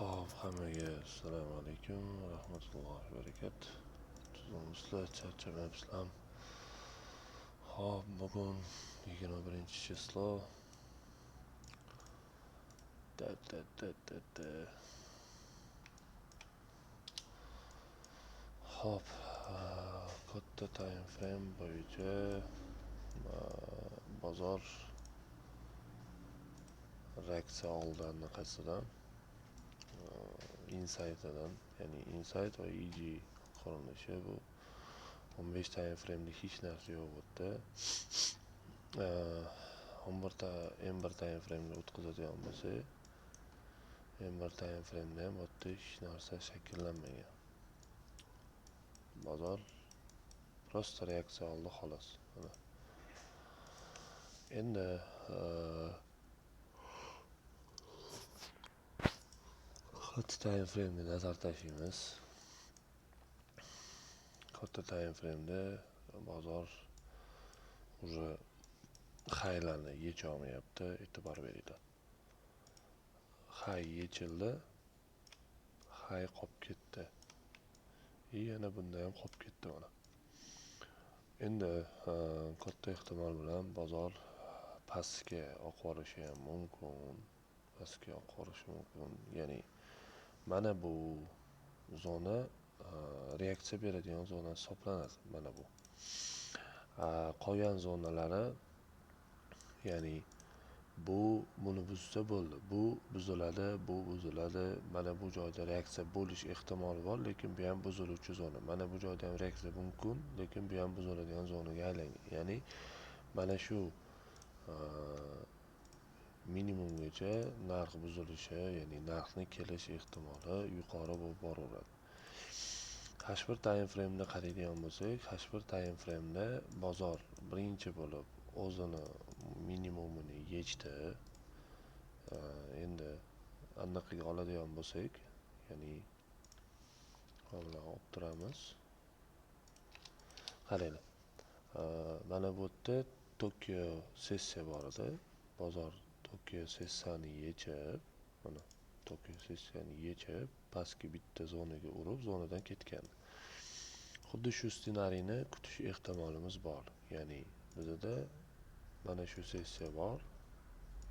Xo'p, hammaga assalomu alaykum va rahmatullohi va barakatuh. Tuzukmisizlar, charchamayapsizlarmi? Xo'p, bugun 21-число. Ta ta ta ta ta. Xo'p, katta time frame bo'yicha bozor reaksiya oldi anaqasidan, insaytidan, ya'ni insayt va EG ko'rinishi bu 15 time frame'da hech narsa yo'q bu yerda. 11 ta M1 time frame'ga o'tkazadigan bo'lsak, M1 time frame'da ham bu yerda hech narsa shakllanmagan. Bozor просто reaksiya oldi xolos. Mana. Endi katta time frame'ga nazar tashlaymiz. Katta time frame'da bozor уже highlarni yecha olmayapti, e'tibor beringlar. High yechildi, high qolib ketdi. И yana bunda ham qolib ketdi mana. Endi katta ehtimol bilan bozor pastga oqib yuborishi ham mumkin. Pastga oqib yuborishi mumkin. Ya'ni mana bu zona reaksiya beradigan zona hisoblanadi. Mana bu. Qolgan zonalari, ya'ni bu buni buzsa bo'ldi. Bu buziladi, bu buziladi. Mana bu joyda reaksiya bo'lish ehtimoli bor, lekin bu ham buziluvchi zona. Mana bu joyda ham reaksiya mumkin, lekin bu ham buziladigan zonaga aylangan. Ya'ni mana shu minimumgacha narx buzilishi, ya'ni narxni kelish ehtimoli yuqori bo'lib boraveradi. H1 time frame'da qaraydigan bo'lsak, H1 time frame'da bozor birinchi bo'lib o'zini minimumini yechdi. Endi aniqiga oladigan bo'lsak, ya'ni hozir olib turamiz. Qaranglar. Mana bu yerda Tokio sessiya bor edi. Bozor Tokio sessiyani yechib, mana Tokio sessiyani yechib, pastki bitta zonaga urib, zonadan ketgan. Xuddi shu ssenariyni kutish ehtimolimiz bor. Ya'ni bizda mana shu sessiya bor.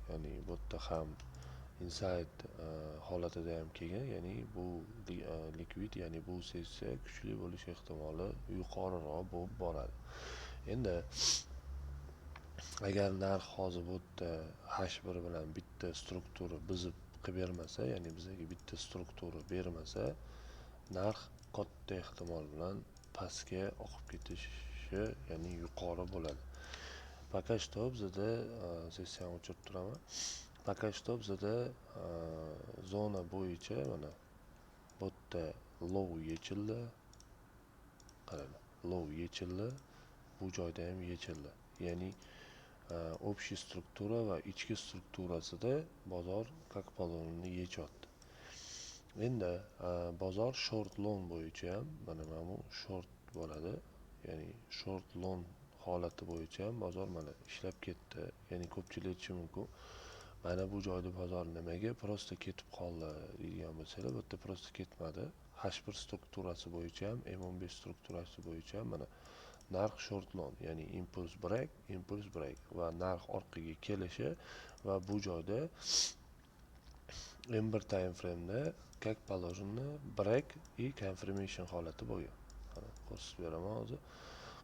Ya'ni bu yerda ham inside holatida ham kelgan, ya'ni bu likvid, ya'ni bu sessiya kuchli bo'lish ehtimoli yuqoriroq bo'lib boradi. Endi agar narx hozir bu yerda H1 bilan bitta struktura buzib qilib bermasa, ya'ni bizga bitta struktura bermasa, narx katta ehtimol bilan pastga oqib ketishi, ya'ni yuqori bo'ladi. Пока что bizada sessiyani o'chirib turaman. Пока что bizada zona bo'yicha mana bu yerda low yechildi. Qaranglar, low yechildi. Bu joyda ham yechildi. Ya'ni общий struktura va ichki strukturasida bozor как положено yechyapti. Endi bozor short long bo'yicha ham mana bu short bo'ladi. Ya'ni short long holati bo'yicha ham bozor mana ishlab ketdi. Ya'ni ko'pchilik aytishi mumkin, mana bu joyda bozor nimaga просто ketib qoldi deydigan bo'lsanglar, bu yerda просто ketmadi. H1 strukturasi bo'yicha ham, M15 strukturasi bo'yicha ham mana narx short long, ya'ni impuls break, impuls break va narx orqaga kelishi va bu joyda M1 time frame'da как положено break и confirmation holati bo'lgan. Mana ko'rsatib beraman hozir.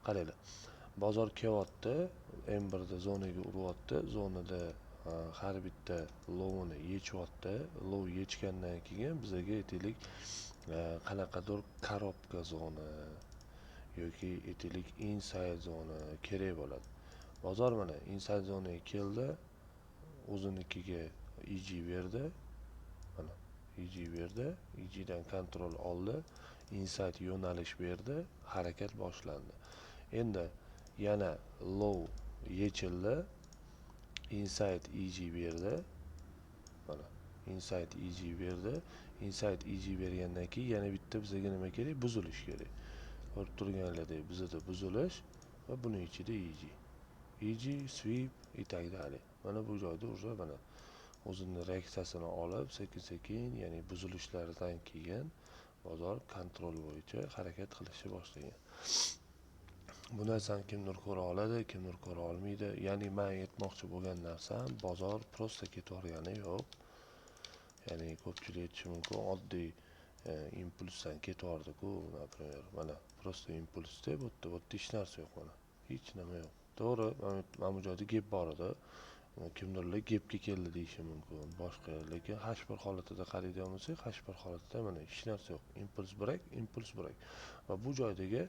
Qaranglar. Bozor kelyapti, M1 da zonaga uryapti, zonada har bitta lowini yechyapti. Low yechgandan keyin bizaga aytaylik qanaqadir коробка zona yoki aytaylik inside zona kerak bo'ladi. Bozor mana inside zonaga keldi, o'zinikiga EG berdi. Mana EG berdi, EG dan kontrol oldi, inside yo'nalish berdi, harakat boshlandi. Endi yana low yechildi, inside EG berdi. Mana inside EG berdi. Inside EG bergandan keyin yana bitta bizga nima kerak? Buzilish kerak. Ko'rib turganlaridek bizada buzilish va buning ichida EG. EG, sweep и так далее. Mana bu joyda уже mana o'zini reaksiyasini olib, sekin-sekin, ya'ni buzilishlardan keyin bozor kontrol bo'yicha harakat qilishni boshlagan. Bu narsani kimdir ko'ra oladi, kimdir ko'ra olmaydi. Ya'ni men aytmoqchi bo'lgan narsam, bozor prosta ketavergani yo'q. Ya'ni ko'pchilik aytishi mumkin, oddiy impulsdan ketaverdi-ku, например, mana prosta impulsda bu yerda hech narsa yo'q, mana hech nima yo'q. To'g'ri, mana bu joyda gap bor edi. Kimdirlar gapga keldi deyishi mumkin, boshqa, lekin H1 holatida qaraydigan bo'lsak, H1 holatida mana hech narsa yo'q. Impuls break, impuls break. Va bu joydagi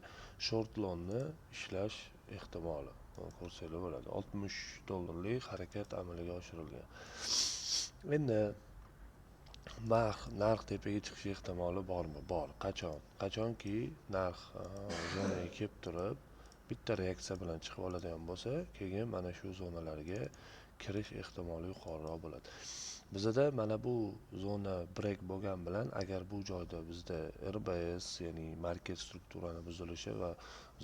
short longni ishlash ehtimoli ko'rsanglar bo'ladi. 60 dollarlik harakat amalga oshirilgan. Endi narx tepaga chiqish ehtimoli bormi? Bor. Qachon? Qachonki narx zonaga kelib turib, bitta reaksiya bilan chiqib oladigan bo'lsa, keyin mana shu zonalarga kirish ehtimoli yuqoriroq bo'ladi. Bizada mana bu zona break bo'lgan bilan, agar bu joyda bizda RBS, ya'ni market strukturani buzilishi va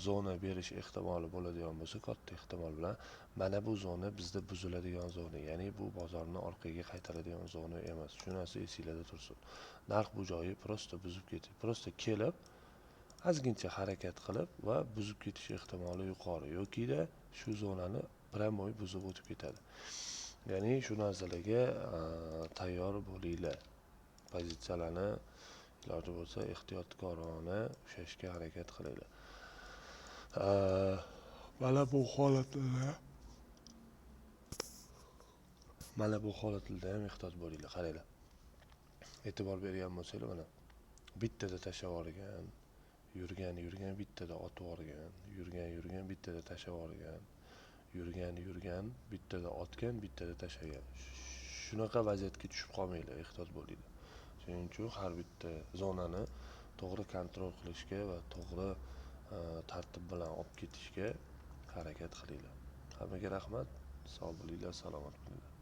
zona berish ehtimoli bo'ladigan bo'lsa, katta ehtimol bilan mana bu zona bizda buziladigan zona, ya'ni bu bozorni orqaga qaytaradigan zona emas. Shu narsa esinglarda tursin. Narx bu joyi prosta buzib ketib, prosta kelib, ozgincha harakat qilib va buzib ketish ehtimoli yuqori yokida shu zonani прямой buzib o'tib ketadi. Ya'ni shu narsalarga tayyor bo'linglar. Pozitsiyalarni iloji bo'lsa ehtiyotkorona ushlashga harakat qilinglar. Mana bu holatlarda ham ehtiyot bo'linglar. Qaranglar. E'tibor bergan bo'lsanglar, mana bittada tashlab yuborgan, yurgan, yurgan, bittada otib yuborgan, yurgan, yurgan, bittada tashlab yuborgan, yurgan, yurgan, bittada otgan, bittada tashlagan. Shunaqa vaziyatga tushib qolmanglar, ehtiyot bo'linglar. Shuning uchun har bitta zonani to'g'ri kontrol qilishga va to'g'ri tartib bilan olib ketishga harakat qilinglar. Hammaga rahmat, sog' bo'linglar, salomat bo'linglar.